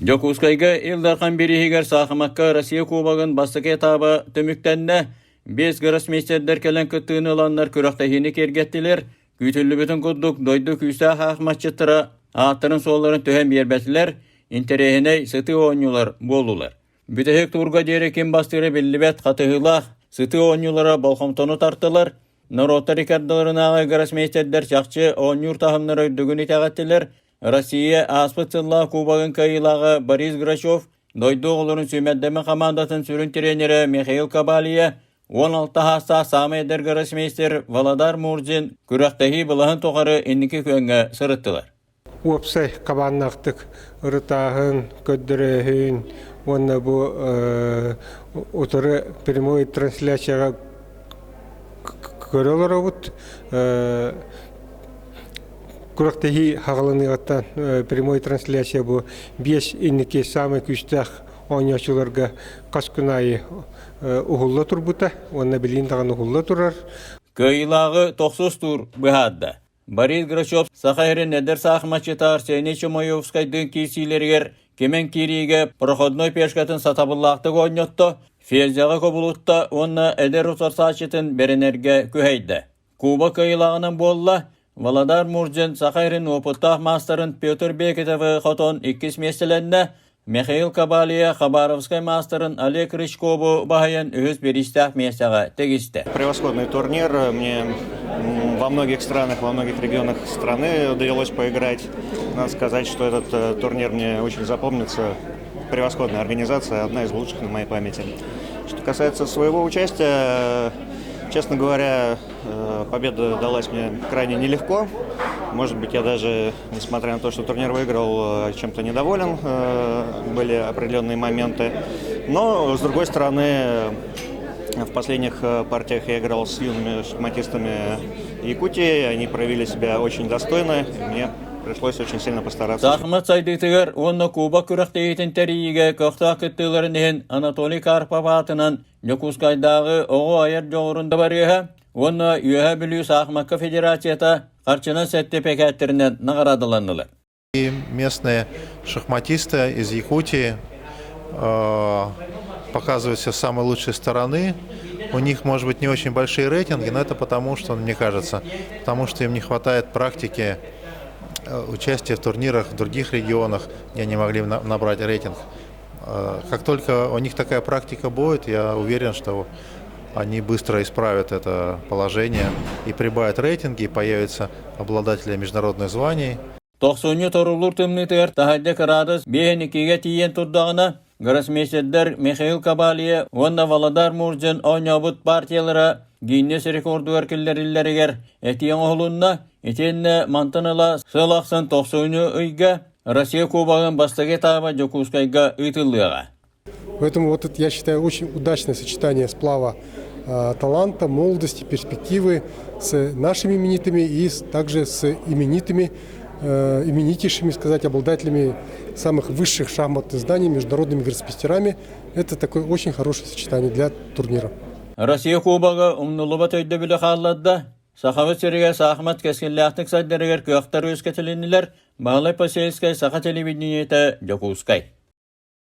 Дьокуускайга Ил Дархан бирииһигэр саахымакка Россия Кубогын бастакы этаба түмүктэннэ. Биэс гроссмейстердэр кэлэн кыттыыны ыланнар күрэхтэһиини киэргэттилэр. Күүтүллүбүтүн курдук, дойду күүстээх саахыматчыттара ааттарын-суолларын түһэн биэрбэтилэр, интэриэһинэй сытыы оонньуулар буоллулар. Бүтэһик туурга диэри ким бастыыра биллибэт хатыһыылаах сытыы оонньуулара болҕомтону тартылар. Норуоттар иккардыларынааҕы гроссмейстердэр чахчы оонньуур таһымнара үрдүгүн итэҕэттилэр. Россия ааспыт сыллаах Кубогын кыайыылааҕа Борис Грачев, дойду оҕолорун сүүмэрдэммит хамаандатын сүрүн тренерэ Михаил Кабалия, 16 саастаах саамай эдэр гроссмейстер Володар Мурзин күрэхтэһии былаһын тухары инники күөҥҥэ сырыттылар. Уопсай хабааннаахтык ырытааһын, көрдөрөөһүн уонна бу утары прямой трансляцияҕа көрө олоробут. Күрэхтэһии хаҕылыныаҕыттан прямой трансляция бу биэс инники саамай күүстээх оонньооччуларга хас күн аайы уһулла турбута уонна билигин даҕаны уһулла турар. Кыайыылааҕы тохсус туур быһаарда. Борис Грачев Саха сирин эдэр саахыматчыта Арсений Чумоевскайдыын киирсиилэригэр кимэн киириигэ проходной пешкатын сатабыллаахтык оонньотто, ферзяҕа кубулутта уонна эдэр утарсааччытын бэринэргэ күһэйдэ. Куба кыайыылааҕынан буолла. Володар Мурзин Саха сирин уопуттаах маастарын Петр Бекетовы хотон иккис миэстэлэннэ. Михаил Кабалия Хабаровскай маастарын Олег Рычкову баһыйан үһүс бириистээх миэстэҕэ тигистэ. Превосходный турнир. Мне во многих странах, во многих регионах страны довелось поиграть. Надо сказать, что этот э, турнир мне очень запомнится. Превосходная организация, одна из лучших на моей памяти. Что касается своего участия, честно говоря, э, победа далась мне крайне нелегко. Может быть, я даже, несмотря на то, что турнир выиграл, э, чем-то недоволен. Э, были определенные моменты. Но, с другой стороны, в последних партиях я играл с юными шахматистами Якутии. Они проявили себя очень достойно. И мне пришлось очень сильно постараться. Саахымат сайдыытыгар уонна Куба күрэхтэһиитин тэрийиигэ көхтөөх кыттыыларын иһин Анатолий Карпов аатынан Дьокуускайдааҕы оҕо айар дьоҕурун дыбарыаһа уонна Үөһээ Бүлүү саахымакка федерацията харчынан сэртипикээттэринэн наҕараадаланнылар. И местные шахматисты из Якутии э, показывают себя с самой лучшей стороны. У них, может быть, не очень большие рейтинги, но это потому, что, мне кажется, потому что им не хватает практики э, участия в турнирах в других регионах, где они могли набрать рейтинг. Э, как только у них такая практика будет, я уверен, что они быстро исправят это положение и прибавят рейтинги, и появятся обладатели международных званий. Тохсунньу торулуур тымныытыгар таһырдьа кыраадыс биэһин-иккигэ тиийэн турдаҕына, гроссмейстердэр Михаил Кабалия уонна Володар Мурзин оонньообут партиялара Гиннес рекордугар киллэриллэригэр этии оҥоһулунна, итиэннэ мантан ыла сыл ахсын тохсунньу ыйга Россия Кубогын бастакы этаба Дьокуускайга ыытыллыаҕа. Поэтому вот это, я считаю, очень удачное сочетание сплава э, таланта, молодости, перспективы с нашими именитыми и с, также с именитыми, э, именитейшими, сказать, обладателями самых высших шахматных знаний, международными гроссмейстерами. Это такое очень хорошее сочетание для турнира. Россия Кубога умнуллубат өйдөбүлү хаалларда. Сахабыт сиригэр саахымат кэскиллээхтик сайдарыгар кыахтар үөскэтилиннилэр. Баһылай Посельскай, Саха телевидениетэ, Дьокуускай.